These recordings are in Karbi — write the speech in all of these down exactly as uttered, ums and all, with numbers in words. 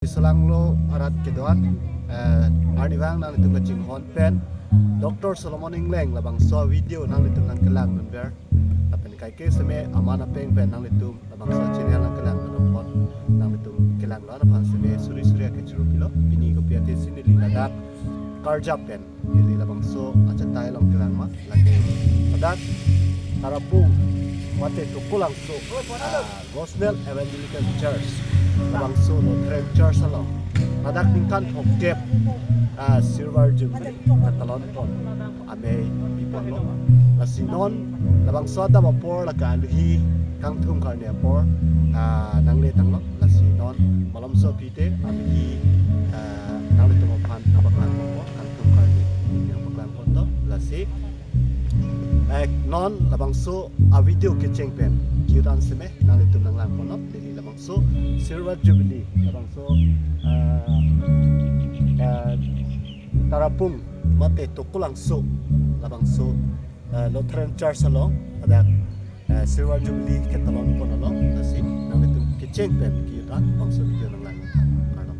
Solanglo arat kedo-an, eh, arnivang nanglitum kachinghon pen Doctor Solomon Engleng labangso video nanglitum nangkelang dunver. Lapen kaike seme aman apeng pen nanglitum labangso channel nangkelang dun apot nanglitum kelangdun aphan seme suri suri akechuru pilo. Pini kopi ate si neli ladak karjap pen neli labangso achatai along kelang ma, lake ladak Tarapung mate Tokolangso, ah, Gospel Evangelical Church, labangso Lutheran Church along ladak ningkan thomkep, ah, Silver Jubilee katalon pon amei pipon lo. Lasi non labangso adap apor lake alohi kangthum karni apor, ah, nangle tanglo. Lasi non malomso aphi te alohi, ah, nanglitum aphan nangpaklang pon, kangthum karni nangpaklang pon to. Lasi, eh, non labangso avideo kecheng pen ke-ot an seme nanglitum nanglang ponlo. Neli labangso Silver Jubilee labangso, ah, ah, Tarapung mate Tokolangso labangso, ah, Lutheran Church along ladak, ah, Silver Jubilee katalon pon along. Lasi nanglitum kecheng pen ke-ot an labangso video nanglang tha. Kardom.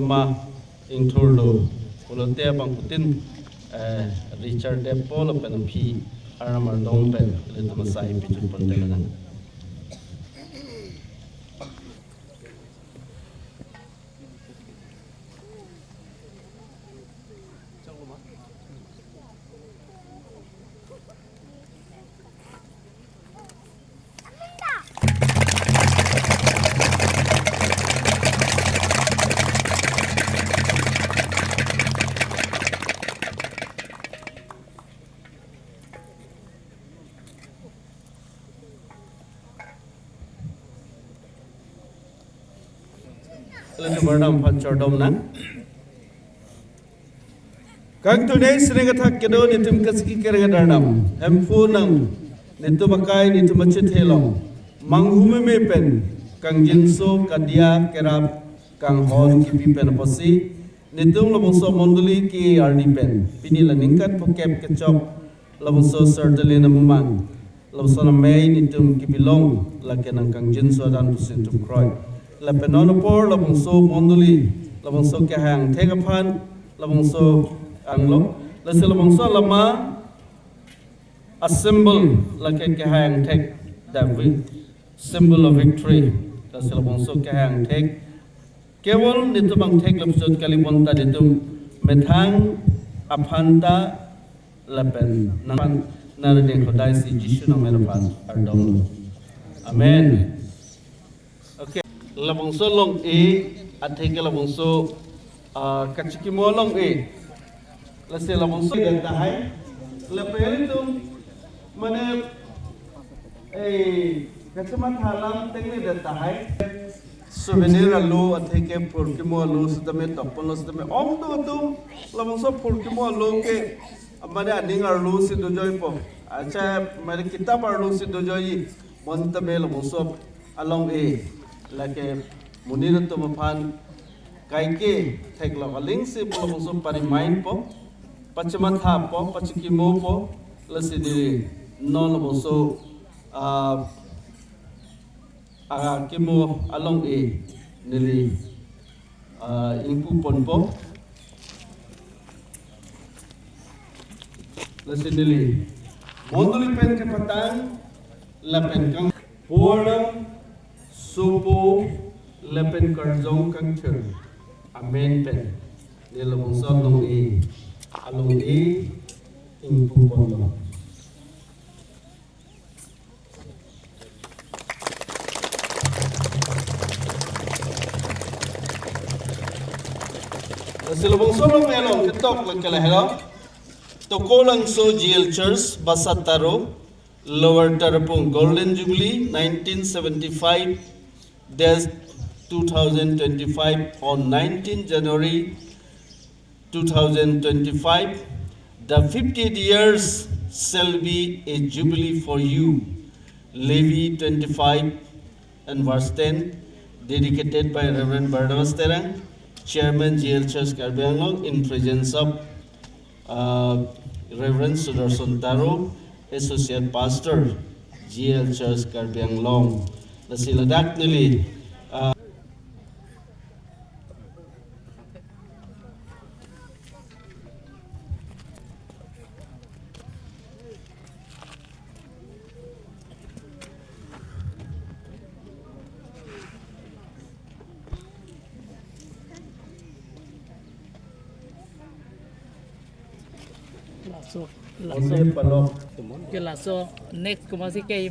Ma ingthurlo pulote abangphutin, eh, Richard Depo lapen aphi Arnam Ardom pen ilitum asai pijut pon temenang. Ilitum Arnam aphan chordom nang. Kangthunei sining athak kedo netum kachiki kereng adarnam. Hemphu nang netum akai netum achithe along manghumeme pen kangjinso kadia kerap kanghon kipi pen apotsi netum labangso mondoli ke arni pen pini la ningkan phokep kechok labangso Sardalin amumang, labangso amei netum kepilong lake nangkangjinso adan pusi netum kroi. Lapen non apor labangso mondoli, labangso kehai angthek aphan, labangso anglo, lasi labangso alama a-symbol lake kehai angthek, the vi-, symbol of victory. Lasi labangso kehai angthek kewol netum angthek lapuchot kali bonta netum methang aphan ta lapen nang aphan nang rideng hodai si Jisu nangmen aphan ardomlo. Amen. Okay. Labangso long-e, atheke labangso, ah, kachikimo long-e. Lasi labangso yang tahai. Lapen ilitum mane, eh, kachematha alam tengne det tahai. Souvenir alo atheke phurkimo alo sitame tokponlo sitame ongdung atum labangso phurkimo alo ke mane aning arlo si dojoipo. Acha mane kitap arlo si dojoiji. Bonta me labangso along-e lake monit atum aphan kaike theklok aling si labangso parimainpo, pachemathapo, pachekimopo, lasi neli non labangso, ah, ah, kimo along-e neli, ah, ingpuponpo. Lasi neli mondoli pen kepatang lapen kang pordam sopo lapen karjong kangthir amen pen neli labangso along-e, along-e ingpuponlo. Lasi labangso along-e along ketok lake lahelo. Tokolangso G L Church, Basa Taro, Lower Tarapung, Golden Jubilee, nineteen seventy-five dash two thousand twenty-five, on nineteenth January two thousand twenty-five. The fiftieth years shall be a jubilee for you. Levy twenty-five and verse ten, dedicated by Reverend Barnabas Terang, Chairman, G L Church, Karbi Anglong, in presence of, uh, Reverend Sudarshan Taro, Associate Pastor, G L Church, Karbi Anglong. Lasi ladak neli, uh, Laso, laso, Onde palok. Ke laso next komatsi ke